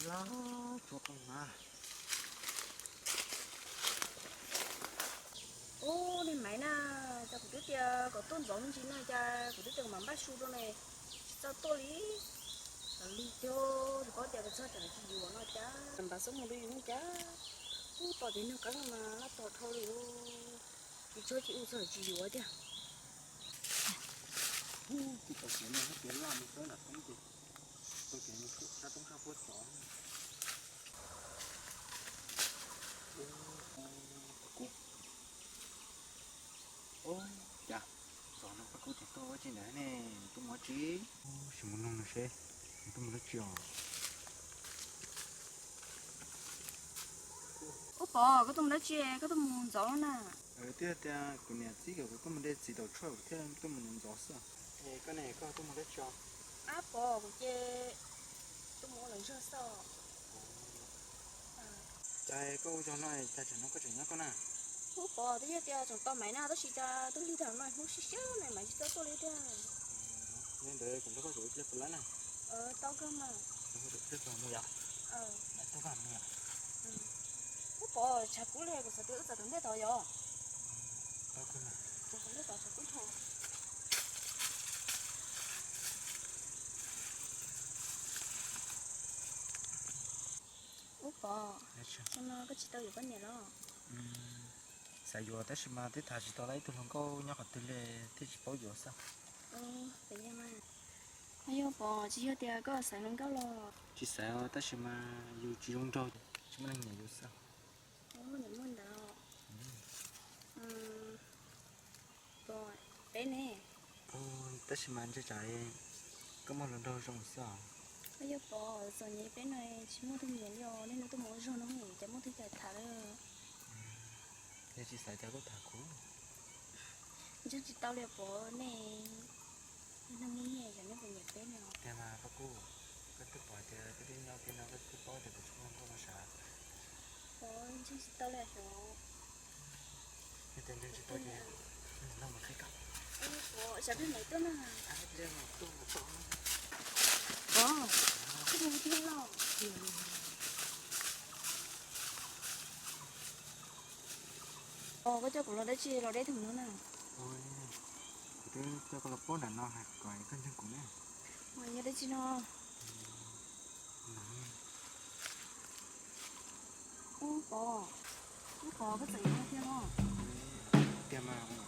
Lab tsuag qeej mas. Ub, niag Maiv na, cas kuv twb tias kom tuaj ntxov me ntsis no cas kuv twb tias kom mam npaj su rau ne, tsis txawj tuaj li. Xav li tiag, rau qhov tias txog tsam tsis yuav no cas npaj xub mus rau yus ne cas. Ub, tos tias nug qeeb mas laj tos dhau li, tsis txog tsis ua txog tsis yuav tiag. Ub, tsis tau tias nug tias laj mus txog nram roob ces tau tias mus sab roob sab puab tod. Ub, cas xyov no Paj Kub tseem tuaj ua tsi ntawd ne, tuaj mus tsi? Sim mus nug no seb nws tuaj mus dab tsi os. Ub Pov, koj tuaj mus dab tsi, koj tuaj mus ntxov na? Twb tias kuv niam txib kom kuv tuaj mus de txiv taum tshuaj kuv thiaj tuaj mus ntxov xwb. Es koj ne, koj tuaj mus dab tsi os? Ab Pov, kuv ces tuaj mus ua lawv zog xwb. Cas koj ua zog no cas tsam no koj tseem nyob koj na? Ub Pov, twb yog tias tseem tos Maiv na tab sis cas twb lig tag no Hmoob siab siab na Maiv tsis tau tuaj li tiag. Yog ntawd kuv nrog koj zaum ib pliag puas lab na? Tau kawg mas. Mus yom. Tau kawg mus yom. Ub Pov, tshav kub li kuv xav tias wb txav tom ntej tod yom. Tau kawg mas. Txav tom ntej tod tshav kub dhau. Ub Pov, xyoo no koj tsis tau yuav poj niam los? Xav yuav tab sis mas twb tham tsis tau ib tug hluas nkauj nyob qhov twg li thiaj tsis paub yuav xwb. Yog Pov, tsis yog tias koj xaiv hluas nkauj los? Tsis xaiv tab sis mas yus tsis zoo nraug, tsis muaj neeg nyiam yus xwb. Nim muaj ntawd. Peb ne? Tab sis mas ntshe tsam koj muaj hluas nraug zoo xwb os. Yog Pov, txom nyem peb no tsis muaj tus nyiam li os, nej no tuaj mus ua zog no ces muaj tus cais tham lawm. Yog tsis xaiv cas koj tham kuv? Ntseeg tsis tau li Pov, nej neeg muaj nyiaj yog nej puas nyiam peb no? Tiag mas Paj Kub, koj twb pom tias peb twb nyob kiag no koj twb paub tias kuv tsis muaj hluas nkauj no sav. Pov, ntseeg tsis tau li xyov. Yog tias ntseeg tsis tau ces nrog mus qhib koj. Pov, xav pheej Maiv tuaj na. Pov, koj coj kuv los dab tsi los deb tag no na? Kuv twb coj koj los paub nram no hais kom koj ntseeg kuv na. Yog dab tsi no? Ub Pov, ub Pov, koj txawm yuav tiag los? Tiag mas.